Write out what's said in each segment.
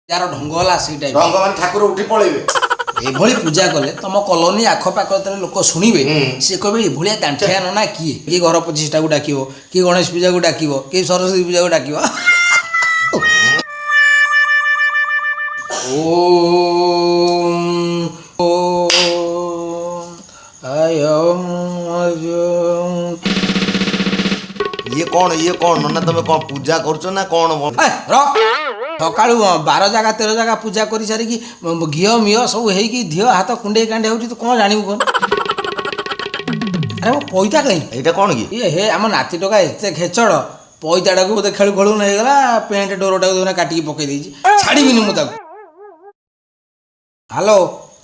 ଯାର ଢଙ୍ଗ ହେଲା ସେଇ ଟାଇପ। ଢଙ୍ଗ ମାନେ ଠାକୁର ଉଠି ପଳେଇବେ। ଏଭଳି ପୂଜା କଲେ ତମ କଲୋନୀ ଆଖପାଖ ଯେତେବେଳେ ଲୋକ ଶୁଣିବେ, ସିଏ କହିବେ ଏଭଳିଆ ଦାଣ୍ଠିଆ ନନା କିଏ? କିଏ ଘର 25ଟାକୁ ଡାକିବ, କିଏ ଗଣେଶ ପୂଜାକୁ ଡାକିବ, କିଏ ସରସ୍ୱତୀ ପୂଜାକୁ ଡାକିବ। ଓମ୍ ଓମ୍ ଆୟମ୍ ଅୟମ୍। ଇଏ କଣ, ଇଏ କଣ ନନା? ତମେ କଣ ପୂଜା କରୁଛ ନା କଣ? ଏ, ର। ସକାଳୁ 12 ଜାଗା 13 ଜାଗା ପୂଜା କରି ସାରିକି ଘିଅ ମିଅ ସବୁ ହେଇକି ଧିଅ ହାତ କୁଣ୍ଡେଇ କାଣ୍ଡେଇ ହଉଛି, ତୁ କଣ ଜାଣିବୁ କଣ? ଆରେ ମୋ ପଇତା କାହିଁ? ଏଇଟା କଣ କି? ଇଏ ହେ, ଆମ ନାତି ଟୋକା ଏତେ ଖେଚଡ଼, ପଇତାଟାକୁ ବୋଧେ ଖେଳୁ ଖେଳୁ ନେଇଗଲା, ପ୍ୟାଣ୍ଟ ଡୋରଟାକୁ ଦେଖୁନା କାଟିକି ପକେଇ ଦେଇଛି। ଛାଡ଼ିବିନି ମୁଁ ତାକୁ। ହ୍ୟାଲୋ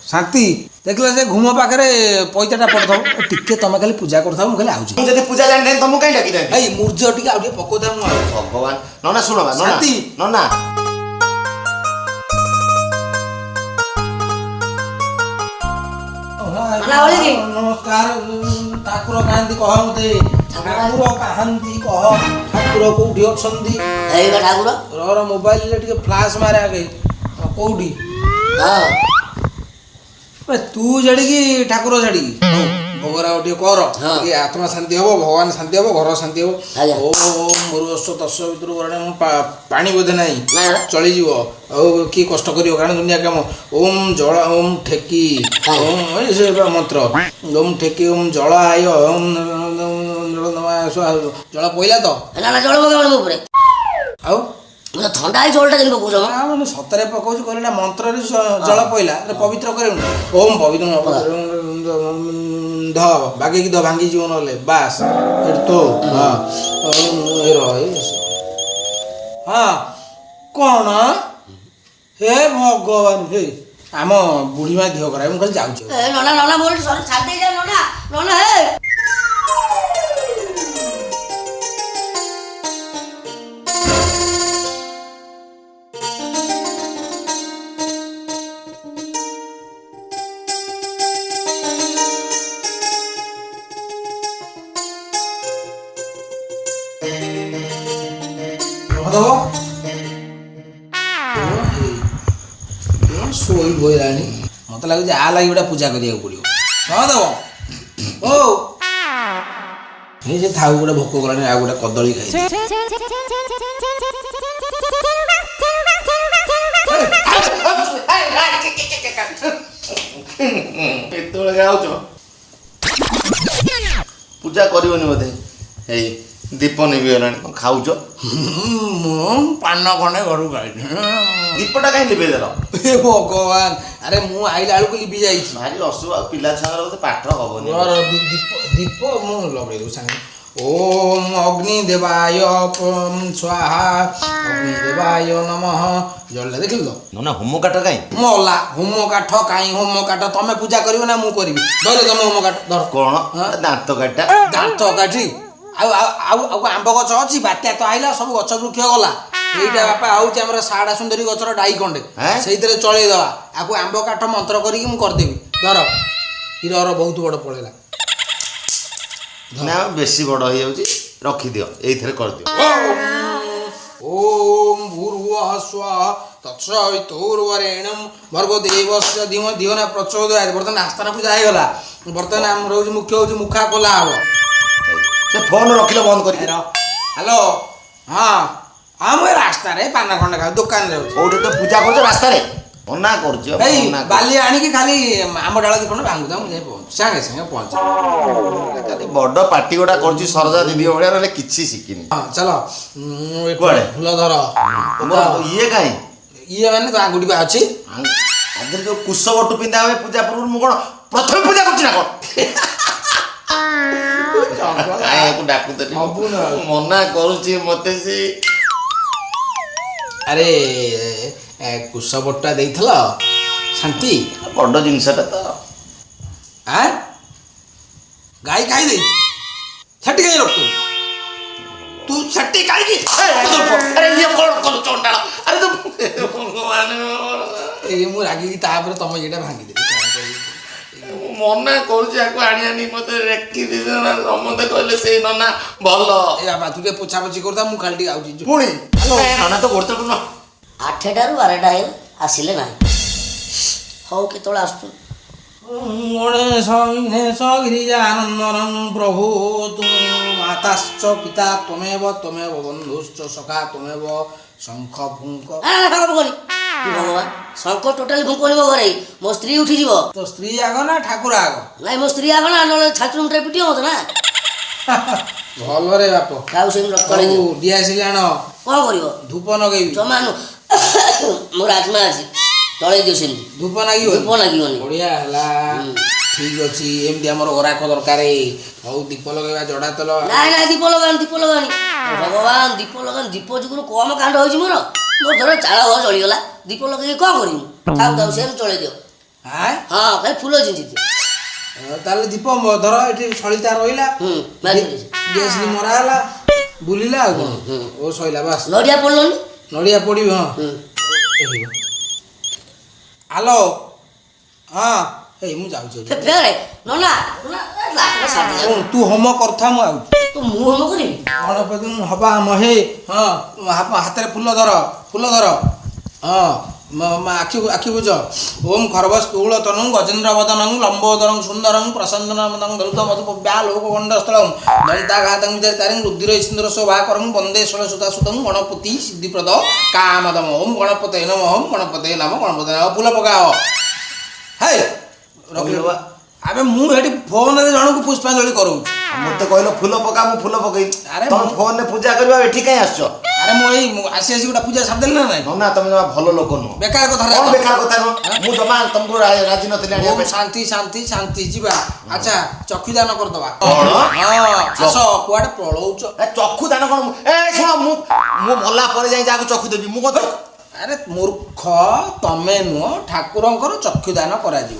ଶାନ୍ତି, ଦେଖିଲ ସେ ଘୁମ ପାଖରେ ପଇତାଟା ପଡ଼ିଥିବ। ଟିକେ ତମେ ଖାଲି ପୂଜା କରୁଥାଅ, ମୁଁ ଖାଲି ଆଉଛି। ମୁଁ ଯଦି ପୂଜା ଜାଣିଥାନ୍ତି ତମକୁ କାହିଁ ଡାକିଥାନ୍ତି? ଏଇ ମୂର୍ଜ ଟିକେ ଆଉ ଟିକେ ପକଉଥା, ମୁଁ ଆଉଛି। ଭଗବାନ! ନନା ଶୁଣ ବା ନନା। ଶାନ୍ତି। ନନା। ନମସ୍କାର। ଠାକୁର କାହାନ୍ତି କହ ମତେ। ଠାକୁର କାହାନ୍ତି କହ, ଠାକୁର କୋଉଠି ଅଛନ୍ତି? ଏଇ ବା ଠାକୁର। ରହ, ମୋବାଇଲରେ ଟିକେ ଫ୍ଲାସ୍ ମାରେ ଆଗେ। କୋଉଠି? ହଁ। ଏ, ତୁ ଯେଡ଼ିକି ଠାକୁର ସେଡ଼ିକି। ହଉ, ଭୋଗରାଗ ଟିକେ କର। ହଁ। ଟିକେ ଆତ୍ମା ଶାନ୍ତି ହବ, ଭଗବାନ ଶାନ୍ତି ହବ, ଘର ଶାନ୍ତି ହବ। ଆଜ୍ଞା। ଓମ୍ ଭୂର୍ଭୁବସ୍ୱ ତତ୍ସ ଭିତରୁ ବରେଣ୍ୟଂ। ପାଣି ବୋଧେ ନାହିଁ? ନା। ଚଳିଯିବ, ଆଉ କିଏ କଷ୍ଟ କରିବ, କାରଣ ଦୁନିଆ କାମ। ଓମ୍ ଜଳ, ଓମ୍ ଠେକି। ହଁ। ଓମ୍, ଏ ସେ ବା ମନ୍ତ୍ର। ଓମ୍ ଠେକି, ଓମ୍ ଜଳ ଆୟ, ଓମ୍ ଜଳ ସ୍ୱାହା। ଜଳ ପଇଲା ତ? ନା ନା, ଜଳ ପକେଇବନି ମୋ ଉପରେ। ଆଉ? ମୁଁ ତ ଥଣ୍ଡା ହେଇ, ଜଳଟା କେମିତି ପକଉଛ ମ? ନା, ମୁଁ ସତରେ ପକଉଛି। କହିଲେ ନା ମନ୍ତ୍ରରେ ଜଳ ପଇଲା, ଏଟା ପବିତ୍ର କରିବୁନି? ଓମ୍ ପବିତ୍ର ଧ, ବାଗେଇକି ଧ, ଭାଙ୍ଗିଯିବ ନହେଲେ। ବାସ୍, ଏଠି ତୋ। ହଁ, ଏ ରହ, ଏ ହଁ, କଣ? ହେ ଭଗବାନ, ହେ ଆମ ବୁଢୀ ମା ଦେହ ଖରାପ, ମୁଁ ଖାଲି ଯାଉଛି। ଏ ନନା, ନନା, ମୋର ସରି, ଛାଡ଼ି ଦେଇ ଯା ନନା, ନନା ହେ। ଦବ, ଶୋଇ ପଇଲାଣି। ମତେ ଲାଗୁଛି ଆ ଲାଗି ଗୋଟେ ପୂଜା କରିବାକୁ ପଡିବ। ହଁ, ଦବ। ଓ ଏଇ ସେ ଥାଉ, ଗୋଟେ ଭୋକ କଲାଣି, ଆଉ ଗୋଟେ କଦଳୀ ଖାଇ। ଏତେବେଳେ ଯାଉଛ, ପୂଜା କରିବନି ବୋଧେ? ଏଇ ଦୀପ ନିଭିଗଲାଣି, କଣ ଖାଉଛ? ମୁଁ ପାନ ଖଣ୍ଡେ ଘରକୁ ଖାଇଛି। ଦୀପଟା କାହିଁ ଲିଭେଇ ଦେଲ? ହେ ଭଗବାନ, ଆରେ ମୁଁ ଆଇଲା ବେଳକୁ ଲିଭି ଯାଇଛି। ଭାରି ଅସୁବିଧା, ଆଉ ପିଲା ଛୁଆଙ୍କର ବୋଧେ ପାଠ ହବନି। ଘର ଦୀପ, ଦୀପ ମୁଁ ଲଗେଇ ଦେବୁ ସାଙ୍ଗେ। ଓମ୍ ଅଗ୍ନି ଦେବାୟ ସ୍ୱାହା, ଅଗ୍ନି ଦେବାୟ ନମଃ। ଜଳିଲା, ଦେଖିଲୁ ତ? ନନା, ହୋମ କାଠ କାହିଁ? ମଲା, ହୋମ କାଠ କାହିଁ? ହୋମ କାଠ ତମେ ପୂଜା କରିବ ନା ମୁଁ କରିବି? ଧର, ତମେ ହୋମ କାଠ ଧର। କଣ? ହଁ? ଦାନ୍ତ କାଠିଟା? ଦାନ୍ତ କାଠି। ଆଉ ଆଉ ଆଉ ଆଉ ଆମ୍ବ ଗଛ ଅଛି? ବାତ୍ୟା ତ ଆଇଲା, ସବୁ ଗଛ ବୃକ୍ଷ ଗଲା। ଏଇଟା ବାପା ହଉଛି ଆମର ସାଡା ସୁନ୍ଦରୀ ଗଛର ଡାଇ ଖଣ୍ଡେ। ହେଁ? ସେଇଥିରେ ଚଳେଇଦବା ଆକୁ। ଆମ୍ବ କାଠ ମନ୍ତ୍ର କରିକି ମୁଁ କରିଦେବି। ଧର, ହିରର ବହୁତ ବଡ ପଳେଇଲା। ନା, ବେଶୀ ବଡ ହେଇଯାଉଛି, ରଖିଦିଅ, ଏଇଥିରେ କରିଦିଅ। ଓମ୍ ଭୂର୍ଭୁବଃ ସ୍ୱଃ ତତ୍ସବିତୁର୍ବରେଣ୍ୟଂ ଭର୍ଗୋ ଦେବସ୍ୟ ଧୀମହି ଧିୟୋ ନ ପ୍ରଚୋଦୟାତ୍। ବର୍ତ୍ତମାନ ଆସ୍ଥାନ ପୂଜା ହେଇଗଲା। ବର୍ତ୍ତମାନ ଆମର ହଉଛି ମୁଖ୍ୟ ହଉଛି ମୁଖା ଖୋଲା ହବ। ସେ ଫୋନ ରଖିଲ ବନ୍ଦ କରିକି। ହ୍ୟାଲୋ, ହଁ ହଁ, ମୁଁ ଏ ରାସ୍ତାରେ ପାନ ଖଣ୍ଡେ ଖାଉ, ଦୋକାନରେ ଅଛି। କୋଉଠି ତ ପୂଜା କରୁଛ ରାସ୍ତାରେ? ମନା କରୁଛି ଆଉ, ଏଇ ମନା କରୁଛି। ବାଲି ଆଣିକି ଖାଲି ଆମ୍ବ ଡାଳ ଦି ଖଣ୍ଡ ଭାଙ୍ଗୁଥା, ମୁଁ ଯାଇ ପହଞ୍ଚୁ, ସାଙ୍ଗେ ସାଙ୍ଗେ ପହଞ୍ଚ। ଖାଲି ବଡ ପାଟି ଗୋଟା କରୁଛି ସରଜା ଦିଦି ଭଳିଆ, ନହେଲେ କିଛି ଶିଖିନି। ହଁ, ଚାଲ। ଏ କୁଆଡେ? ଫୁଲ ଧର। ମୋର ଇଏ କାହିଁ? ଇଏ ମାନେ ତ ଆଙ୍ଗୁଠି ବା ଅଛି। ଆଗରେ ଯୋଉ କୁଶ ବଟୁ ପିନ୍ଧା ହୁଏ ପୂଜା ପୂର୍ବରୁ, ମୁଁ କଣ ପ୍ରଥମେ ପୂଜା କରୁଛି ନା କଣ? କାହିଁ ଡାକୁଥିଲି? ହବୁ ନା। ମନା କରୁଛି ମତେ ସେ। ଆରେ ଏ, କୁଶ ବଟା ଦେଇଥିଲ ଶାନ୍ତି। ବଡ ଜିନିଷଟା ତ। ଆଁ, ଗାଈ ଖାଇ ଦେଇଛି। ସେଠି କାହିଁ ରଖୁ ତୁ? ସେଠି କାହିଁକି? ଆରେ ଇଏ କଣ କରୁଛ ଅଣ୍ଡାଳ? ଆରେ ତୁ ଭଗବାନ। ଏଇ ମୁଁ ରାଗିକି ତାପରେ ତମ ଇଏଟା ଭାଙ୍ଗିଦେଲି, କଣ କରିବି? ମୁଁ ମନା କରୁଛି ଆକୁ ଆଣିଆନି, ମତେ ରେକି ଦେଇଛ। ସମସ୍ତେ କହିଲେ ସେଇ ନନା ଭଲ। ଏ ବାବା, ତୁ ଟିକେ ପୋଛା ପୋଛି କରୁଥା, ମୁଁ ଖାଲି ଟିକେ ଆଉଛି। ପୁଣି? ହ୍ୟାଲୋ। ନନା ତ ଗୋଡ଼ ତ। 8ଟାରୁ 12ଟା ହେଇଗଲା, ଆସିଲେ ନାହିଁ। ହଉ, କେତେବେଳେ ଆସୁଛୁ? ଗଣେଶ ଗଣେଶ ଗିରିଜାନନ୍ଦନଂ ପ୍ରଭୁ ତୁମେ ମାତାଶ୍ଚ ପିତା ତ୍ୱମେବ ତ୍ୱମେବ ବନ୍ଧୁଶ୍ଚ ସଖା ତ୍ୱମେବ। ଶଙ୍ଖ ଫୁଙ୍କ। ପକନି କି ଭଗବାନ, ଶଙ୍ଖ ଟୋଟାଲି ଫୁଙ୍କନି ମୋ ଘରେ, ମୋ ସ୍ତ୍ରୀ ଉଠିଯିବ। ତୋ ସ୍ତ୍ରୀ ଆଗ ନା ଠାକୁର ଆଗ? ନାଇଁ, ମୋ ସ୍ତ୍ରୀ ଆଗ ନା, ନହେଲେ ଛାଞ୍ଚୁଣି ମୁଣ୍ଡରେ ପିଟିବ ମତେ ନା। ଭଲରେ ବାପ। ଖାଉ ସେମିତି ରକ୍ତ। ହଉ, ଡିଆସିଲି ଆଣ। କ'ଣ କରିବ? ଧୂପ ନଗେଇବି। ଜମା ନୁ, ମୋର ଆଜମା ଅଛି, ଚଳେଇ ଦିଅ ସେମିତି। ଧୂପ ନାଗିବ? ଧୂପ ଲାଗିବନି। ବଢିଆ ହେଲା। ଠିକ ଅଛି, ଏମିତି ଆମର ଗରାଖ ଦରକାର। ହଉ, ଦୀପ ଲଗେଇବା, ଜଡା ତେଲ। ନାଇଁ ନାଇଁ, ଦୀପ ଲଗାନି, ଦୀପ ଲଗାନି। ଭଗବାନ, ଦୀପ ଲଗାନି। ଦୀପ ଯୋଗୁରୁ କମ କାଣ୍ଡ ହେଇଛି ମୋର। ମୋର ଧର ଚାଳ ଘର ଚଳିଗଲା, ଦୀପ ଲଗେଇକି କ'ଣ କରିବି? ଥାଉ ଥାଉ, ସେମିତି ଚଳେଇ ଦିଅ। ଆଁ? ହଁ, ଖାଲି ଫୁଲ ଛିଞ୍ଚି ଦିଅ। ତାହେଲେ ଦୀପ ଧର ଏଠି ସଳିତା ରହିଲା। ମାରିଦେଲି। ଡିଆସିଲି ମରା ହେଲା, ବୁଲିଲା, ଆଉ କଣ? ଓ ସଇଲା, ବାସ୍। ନଡ଼ିଆ ପଡ଼ିଲନି। ନଡ଼ିଆ ପଡ଼ିବ, ହଁ। ଏଇ ଆଲୋ, ହଁ, ଏଇ ମୁଁ ଯାଉଛି ଏବେ। ଫେରେ ନନା, ନନା, ଛାଡ଼ି। ଶୁଣ, ତୁ ହୋମ କରୁଥା, ମୁଁ ଆଉଛି। ତ ମୁଁ ହୋମ କରିବି? ଗଣପତି ହବା ମହେ। ହଁ, ହାତରେ ଫୁଲ ଧର, ଫୁଲ ଧର। ହଁ, ଆଖି ଆଖି ବୁଜ। ଓମ୍ ଖର୍ବ ସ୍ଥୂଳ ତନୁ ଗଜେନ୍ଦ୍ର ବଦନଂ ଲମ୍ବୋଦରଂ ସୁନ୍ଦରଂ ପ୍ରସନ୍ନମଦଂ ଦଳୁତ ମଧୁ ବ୍ୟାଲୋକ ଗଣ୍ଡସ୍ଥଳଂ ଦନ୍ତାଘାତଂ ବିଚାରିତାରିଂ ରୁଧିର ସିନ୍ଦୁର ଶୋଭାକରଂ ବନ୍ଦେ ଷୋଳସୁତା ସୁତଂ ଗଣପତି ସିଦ୍ଧିପ୍ରଦ କାମଦମ। ଓମ୍ ଗଣପତେ ନମଃ, ଓମ୍ ଗଣପତେ ନମଃ, ଗଣପତେ ନମଃ। ଫୁଲ ପକାଅ। ହେଇ, ରଖିଲ। ବା। ଆବେ, ମୁଁ ଏଠି ଫୋନରେ ଜଣକୁ ପୁଷ୍ପାଞ୍ଜଳି କରଉଛି। ମତେ କହିଲ ଫୁଲ ପକା, ମୁଁ ଫୁଲ ପକେଇଲି। ଆରେ ତମେ ଫୋନରେ ପୂଜା କରିବା ଏଠି କାଇଁ ଆସୁଛ? ଆରେ, ମୁଁ ଏଇ ମୁଁ ଆସି ଆସି ଗୋଟେ ପୂଜା ସାରିଦେଲି ନା ନାଇଁ? ନନା, ତମେ ଜମା ଭଲ ଲୋକ ନୁହଁ। ବେକାର କଥା। କଣ ବେକାର କଥା ନୁହଁ? ମୁଁ ଜମା ତମକୁ ରାଜି ନଥିଲି ଆଣିବା ଓମ୍ ପାଇଁ। ଶାନ୍ତି ଶାନ୍ତି ଶାନ୍ତି। ଯିବା। ଆଚ୍ଛା, ଚକ୍ଷୁଦାନ କରିଦବା। କଣ? ହଁ, ଆସ, କୁଆଡେ ପଳଉଛ? ଏ ଚକ୍ଷୁ ଦାନ କଣ? ଏ ଶୁଣ, ମୁଁ ମୁଁ ମଲା ପରେ ଯାଇ ଯାହାକୁ ଚକ୍ଷୁ ଦେବି। ମୁଁ କଣ ଆରେ ମୂର୍ଖ, ତମେ ନୁହଁ, ଠାକୁରଙ୍କର ଚକ୍ଷୁଦାନ କରାଯିବ।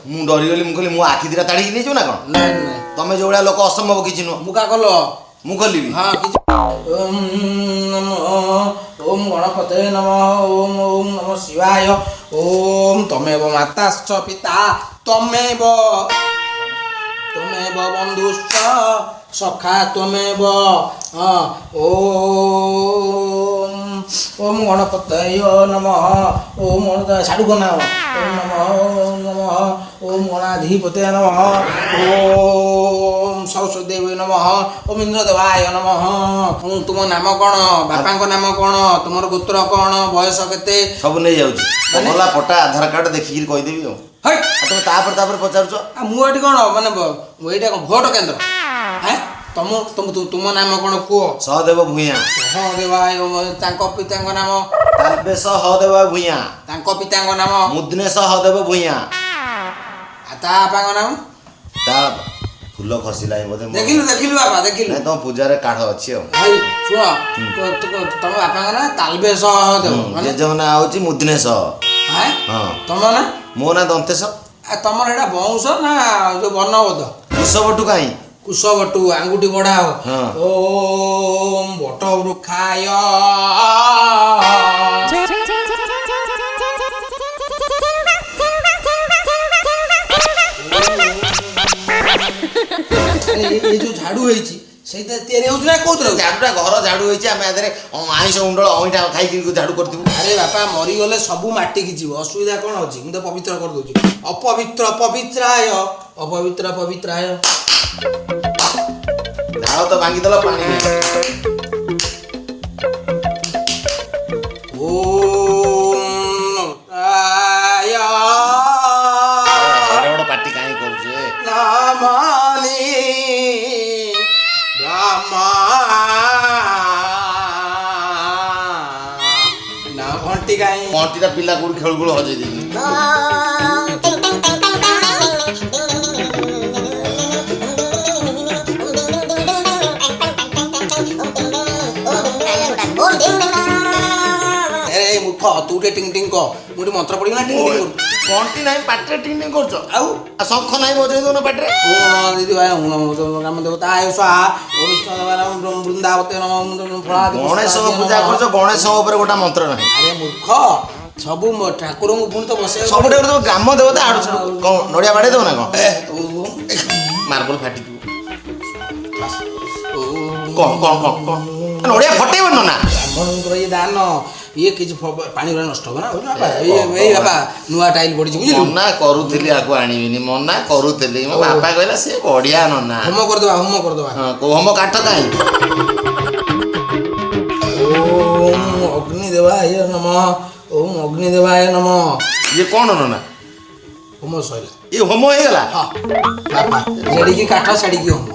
ମୁଁ ଡରିଗଲି, ମୁଁ କହିଲି ମୁଁ ଆଖି ଦିଟା ତାଡ଼ିକି ନେଇଯିବ ନା କଣ? ନାଇଁ ନାଇଁ। ତମେ ଯୋଉ ଭଳିଆ ଲୋକ, ଅସମ୍ଭବ କିଛି ନୁହଁ। ମୁଁ କା କଲ? ମୁଁ ଖୋଲିବି? ହଁ, କିଛି। ଓମ୍ ନମଃ, ଓମ୍ ଗଣପତେ ନମଃ, ଓମ୍ ଓମ୍ ନମଃ ଶିବାୟ, ଓମ୍ ତମେବ ମାତାଶ୍ଚ ପିତା ତମେବ ତ୍ୱମେବ ବନ୍ଧୁଶ୍ଚ ସଖା ତ୍ୱମେବ। ହଁ, ଓମ୍ ଓମ୍ ଗଣପତୟ ନମଃ, ଓମ୍ ଗଣପ ସାଡୁ କନା, ଓମ୍ ନମଃ, ଓମ୍ ନମଃ, ଓମ୍ ଗଣାଧିପତୟ ନମଃ, ଓମ୍ ସରସ୍ୱତୀ ଦେବୀ ନମଃ, ଓମ୍ ଇନ୍ଦ୍ରଦେବାୟ ନମଃ। ତୁମ ନାମ କ'ଣ? ବାପାଙ୍କ ନାମ କ'ଣ? ତୁମର ଗୋତ୍ର କ'ଣ? ବୟସ କେତେ? ସବୁ ନେଇଯାଉଛି। ଗଲା ପଟା, ଆଧାର କାର୍ଡ ଦେଖିକିରି କହିଦେବି ଆଉ। ହଇ! ଆଉ ତମେ ତାପରେ ତାପରେ ପଚାରୁଛ। ଆଉ ମୁଁ ଏଠି କ'ଣ ମାନେ ଏଇଟା କ'ଣ ଭୋଟ କେନ୍ଦ୍ର? ହେଁ, ତମ ତୁମ ତୁମ ନାମ କ'ଣ କୁହ? ସହଦେବ ଭୂୟାଁ। ସହଦେବାୟ। ତାଙ୍କ ପିତାଙ୍କ ନାମ? ତାଲବେଶ ସହଦେବ ଭୂୟାଁ। ତାଙ୍କ ପିତାଙ୍କ ନାମ? ମୁଦନେଶ ସହଦେବ ଭୂୟାଁ। ଆଉ ତା ବାପାଙ୍କ ନାମ? ତା ଫୁଲ ଖସିଲାଣି ବୋଧେ ଦେଖିଲୁ, ଦେଖିଲୁ ବାପା, ଦେଖିଲୁ। ନାଇଁ, ତମ ପୂଜାରେ କାଢ ଅଛି ଆଉ। ଭାଇ, ଶୁଣ, ତମ ବାପାଙ୍କ ନାଁ ତାଲବେଶ ସହଦେବ ମାନେ? ଜେଜେଙ୍କ ନାଁ ହଉଛି ମୁଦନେଶ। ହେଁ? ହଁ। ତମ ନାଁ? ମୋ ନାଁ ଦନ୍ତେଶ। ଆଉ ତମର ଏଇଟା ବଉଁଶ ନା ଯୋଉ ବର୍ଣ୍ଣବୋଧ? କୁଶବଟୁ କାହିଁ? କୁଶବଟୁ। ଆଙ୍ଗୁଠି ବଢାଅ। ହଁ। ଓମ୍ ବଟ ବୃକ୍ଷାୟ। ଏଇ ଯୋଉ ଝାଡୁ ହେଇଛି, ସେଇଟା ତିଆରି ହଉଛି ନା କୋଉଥିରେ ହଉଛି? ଝାଡୁଟା ଘର ଝାଡୁ ହେଇଛି। ଆମେ ଆ ଦେହରେ ଆଇଁଷ ଉଣ୍ଡଳ ଅଇଁଠା ଖାଇକି ଝାଡୁ କରିଥିବୁ। ଆରେ ବାପା, ମରିଗଲେ ସବୁ ମାଟିକି ଯିବ, ଅସୁବିଧା କ'ଣ ଅଛି? ମୁଁ ତ ପବିତ୍ର କରିଦଉଛି। ଅପବିତ୍ର ପବିତ୍ରାୟ, ଅପବିତ୍ର ପବିତ୍ରାୟ। ଝାଳ ତ ଭାଙ୍ଗିଦେଲ, ପାଣି ନାହିଁ। ଓମ୍ ଆୟ। ଏଡ଼େ ବଡ଼ ପାଟି କାହିଁ କରୁଛୁ ଏ? ନାମାନି ବ୍ରହ୍ମା ନା ଘଣ୍ଟି କାହିଁ? ଘଣ୍ଟିଟା ପିଲା କୋଉଠି ଖେଳୁ ଖେଳୁ ହଜେଇ ଦେଇଛି। ଏ ମୂର୍ଖ, ତୁ ଟିକେ ଟିଙ୍ଗ ଟିଙ୍ଗ କହ, ମୁଁ ଟିକେ ମନ୍ତ୍ର ପଢିବି ନା ଟିଙ୍ଗ ଟିଙ୍ଗ କରୁଛୁ? ଘଣ୍ଟି ନାହିଁ, ପାଟିରେ ଟିଂ ଟିଂ କରୁଛ। ଆଉ ଆଉ ଶଙ୍ଖ ନାହିଁ, ବଜେଇ ଦଉନ ପାଟିରେ। ଓମ୍ ଦିଦି ଭାଇ, ଗ୍ରାମ ଦେବତାୟ ସ୍ୱାହା, ଓମ୍ ବିଷ୍ଣୁ ଦେବାୟ ବୃନ୍ଦାବତୀ ନମଃ, ଫଳାଦି। ଗଣେଶଙ୍କ ପୂଜା କରୁଛ, ଗଣେଶଙ୍କ ଉପରେ ଗୋଟେ ମନ୍ତ୍ର ନାହିଁ। ଆରେ ମୂର୍ଖ, ସବୁ ଠାକୁରଙ୍କୁ ପୁଣି ତ ବସେଇବାକୁ। ସବୁଠୁ ତମ ଗ୍ରାମ ଦେବତା ଆଡୁ ସାଡୁ କଣ ନଡ଼ିଆ ବାଡେଇ ଦବ ନା କଣ? ମାର୍ବଲ ଫାଟିଯିବ। କଣ କଣ କଣ କଣ ନଡ଼ିଆ ଫଟେଇବନି ନା? ବ୍ରାହ୍ମଣଙ୍କର ଇଏ ଦାନ। ଇଏ କିଛି ପାଣି ଗୁଡ଼ା ନଷ୍ଟ ହବ ନା, ବୁଝିଲୁ ବାପା? ଏଇ ବାପା, ନୂଆ ଟାଇଲ ପଡ଼ିଛି, ବୁଝିଲୁ? ମନା କରୁଥିଲି ଆକୁ ଆଣିବିନି, ମନା କରୁଥିଲି। ମୋ ବାପା କହିଲା ସେ ବଢିଆ ନନା। ହୋମ କରିଦେବା, ହୋମ କରିଦେବା। ହଁ, ହୋମ କାଠ କାହିଁ? ଓମ୍ ଅଗ୍ନିଦେବାୟ ନମଃ, ଓମ୍ ଅଗ୍ନିଦେବାୟ ନମଃ। ଇଏ କଣ ନନା? ହୋମ ସଇଲା। ଇଏ ହୋମ ହେଇଗଲା? ହଁ ବାପା, ଯେଡ଼ିକି କାଠ ସେଡ଼ିକି ହୋମ।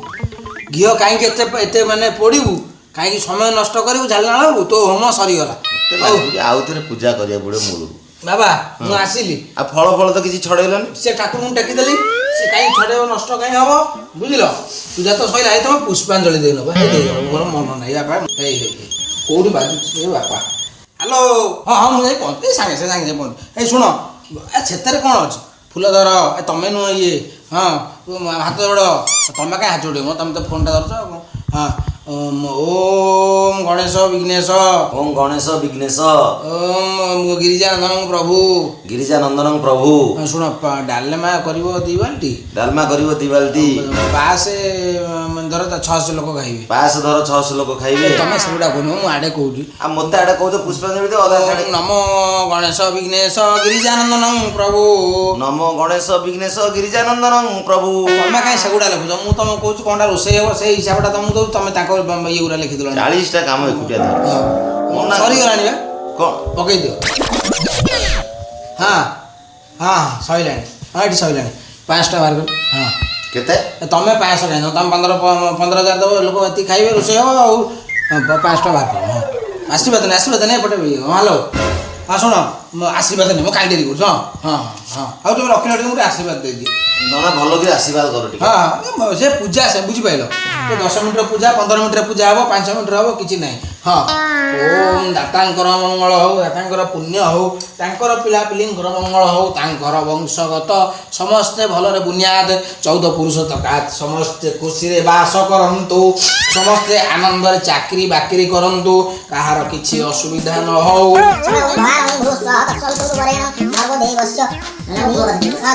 ଘିଅ କାହିଁକି ଏତେ ଏତେ ମାନେ ପୋଡ଼ିବୁ? କାହିଁକି ସମୟ ନଷ୍ଟ କରିବୁ, ଝାଲନାଳ ହବୁ? ତୋ ହୋମ ସରିଗଲା। ହଉ। ଆଉ ଥରେ ପୂଜା କରିବାକୁ ପଡ଼ିବ ମୂଳରୁ। ବାବା, ମୁଁ ଆସିଲି। ଆଉ ଫଳ ଫଳ ତ କିଛି ଛଡେଇଲନି। ସେ ଠାକୁରଙ୍କୁ ଟେକିଦେଲି, ସେ କାହିଁକି ଛଡେଇବ? ନଷ୍ଟ କାହିଁ ହବ? ବୁଝିଲ, ପୂଜା ତ ସଇଲା। ଏଇ ତମେ ପୁଷ୍ପାଞ୍ଜଳି ଦେଇନବ, ହେଇ ଦେଇଦେବ। ମୋର ମନ ନାହିଁ ବାପା। ହେଇ ହେଇ ହେଇ, କୋଉଠି ବାଜୁଛି ଏ ବାପା? ହ୍ୟାଲୋ, ହଁ ହଁ, ମୁଁ ଯାଇ ପହଞ୍ଚି ସାଙ୍ଗେ ସାଙ୍ଗେ ସାଙ୍ଗେ ସାଙ୍ଗେ ପହଞ୍ଚି। ଏଇ ଶୁଣ, ଏ ସେଥିରେ କ'ଣ ଅଛି? ଫୁଲ ଧର। ଏ ତମେ ନୁହଁ ଇଏ, ହଁ, ହାତ ଯୋଡ଼। ତମେ କାହିଁ ହାତ ଯୋଡ଼ିବ? ତମେ ତ ଫୋନ୍ଟା ଧରୁଛ ଆଉ କ'ଣ? ହଁ, ଓମ୍ ଗଣେଶ ବିଘ୍ନେଶ। ଓಂ ଗଣେଶ ବିଘ୍ନେଶ। ଓମ୍ ଗିରିଜାନନ୍ଦନ ପ୍ରଭୁ। ଗିରିଜା ନନ୍ଦନ ପ୍ରଭୁ। ହଁ, ଶୁଣ, ଡାଲମା କରିବ 2 ବାଲ୍ଟି। ଡାଲମା କରିବ 2 ବାଲ୍ଟି। ପାସ୍ ଧର 600 ଲୋକ ଖାଇବେ। ପାସ୍ ଧର 600 ଲୋକ ଖାଇବେ। ତମେ ସେଗୁଡ଼ା କହୁନ, ମୁଁ ଆଡ଼େ କହୁଛି। ଆଉ ମତେ ଆଡେ କହୁଛ ପୁଷ୍ପାଞ୍ଜଳି ଦେ, ଅଧା ସାଡେ। ନମ ଗଣେଶ ବିଘ୍ନେଶ ଗିରିଜାନନ୍ଦନ ପ୍ରଭୁ। ନମ ଗଣେଶ ବିଘ୍ନେଶ ଗିରିଜାନନ୍ଦନ ପ୍ରଭୁ। ତମେ କାହିଁ ସେଗୁଡ଼ା ଲେଖୁଛ? ମୁଁ ତମକୁ କହୁଛି କ'ଣଟା ରୋଷେଇ ହବ, ସେଇ ହିସାବଟା ତମକୁ ଦଉଛି। ତମେ ତାଙ୍କ ଇଏ ଗୁଡ଼ା ଲେଖିଦେଲଣି। 40ଟା କାମ ଏକୁଟିଆ ଧରିଛି। ମନା ସରିଗଲାଣି ବା। କଣ? ପକେଇ ଦିଅ। ହଁ ହଁ ହଁ, ସରିଲାଣି। ହଁ, ଏଠି ସରିଲାଣି। 500 ବାହାର କର। ହଁ। କେତେ? ତମେ 500 କାହିଁ ଦବ? ତମେ 15,000 ଦେବ। ଲୋକ ଏତିକି ଖାଇବେ, ରୋଷେଇ ହବ ଆଉ। ହଁ, 500 ବାହାର କର। ହଁ, ଆଶୀର୍ବାଦ ନେ, ଆଶୀର୍ବାଦ ନେ ଏପଟେ। ହଁ, ହ୍ୟାଲୋ, ହଁ, ଶୁଣ, ମୁଁ ଆଶୀର୍ବାଦ ନେ, ମୁଁ କାଲି ଡେରି କରୁଛି। ହଁ ହଁ ହଁ, ଆଉ ତୁମେ ରଖିଲ ଟିକେ, ମୁଁ ଟିକେ ଆଶୀର୍ବାଦ ଦେଇଦିଏ। ନନା, ଭଲ କରି ଆଶୀର୍ବାଦ କର ଟିକେ। ହଁ ହଁ, ସେ ପୂଜା ସେ ବୁଝିପାରିଲ ସେ 10 ମିନିଟ୍ର ପୂଜା, 15 ମିନିଟ୍ର ପୂଜା ହବ, 5 ମିନିଟ୍ର ହବ, କିଛି ନାହିଁ। ହଁ, ଓମ୍ ଦାତାଙ୍କର ମଙ୍ଗଳ ହଉ, ଦାତାଙ୍କର ପୁଣ୍ୟ ହଉ, ତାଙ୍କର ପିଲାପିଲିଙ୍କର ମଙ୍ଗଳ ହଉ, ତାଙ୍କର ବଂଶଗତ ସମସ୍ତେ ଭଲରେ ବୁନିଆଦ 14 ପୁରୁଷ ତକାତ ସମସ୍ତେ ଖୁସିରେ ବାସ କରନ୍ତୁ, ସମସ୍ତେ ଆନନ୍ଦରେ ଚାକିରି ବାକିରି କରନ୍ତୁ, କାହାର କିଛି ଅସୁବିଧା ନ ହଉ।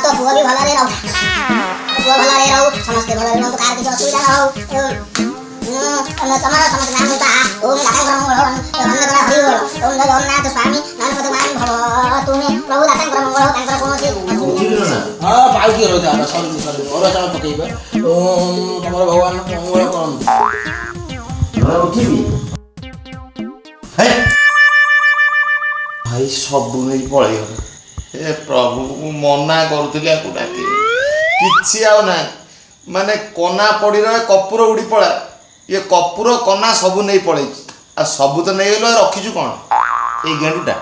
ତୋ ପୁଅ ବି ଭଲରେ ରହୁ, ପୁଅ ଭଲରେ ରହୁ, ସମସ୍ତେ ଭଲରେ ରୁହନ୍ତୁ, କାହାର କିଛି ଅସୁବିଧା ନ ହଉ। ତମର ସମସ୍ତେ ନାମ ଓମ୍ ଦାତାଙ୍କର ମଙ୍ଗଳ ହରି ବୋଲ। ଓମ୍ ଜଗନ୍ନାଥ ସ୍ୱାମୀ ନୟନପଥଗାମୀ ଭବ ତୁମେ ପ୍ରଭୁ, ଦାତାଙ୍କର ମଙ୍ଗଳ ହଉ, ତାଙ୍କର କୌଣସି ବୁଝିଲୁ ନା? ହଁ, ପାଉକି ରହିଥା, ସରିନି ସରିନି। ଅରୁଆ ଚାଉଳ ପକେଇବା। ଓମ୍ ତମର ଭଗବାନ ମଙ୍ଗଳ କରନ୍ତୁ। ନନା, ଉଠିବି ହେ ଭାଇ, ସବୁ ନେଇ ପଳେଇଗଲା। ହେ ପ୍ରଭୁ, ମୁଁ ମନା କରୁଥିଲି ଆକୁ ଡାକିବି। କିଛି ଆଉ ନାହିଁ, ମାନେ କନା ପଡ଼ି ରହେ, କର୍ପୂର ଉଡ଼ି ପଳାଏ। ଇଏ କର୍ପୂର କନା ସବୁ ନେଇ ପଳେଇଛି। ଆଉ ସବୁ ତ ନେଇଗଲୁ, ଆଉ ରଖିଛୁ କ'ଣ? ଏଇ ଗେଣ୍ଡୁଟା।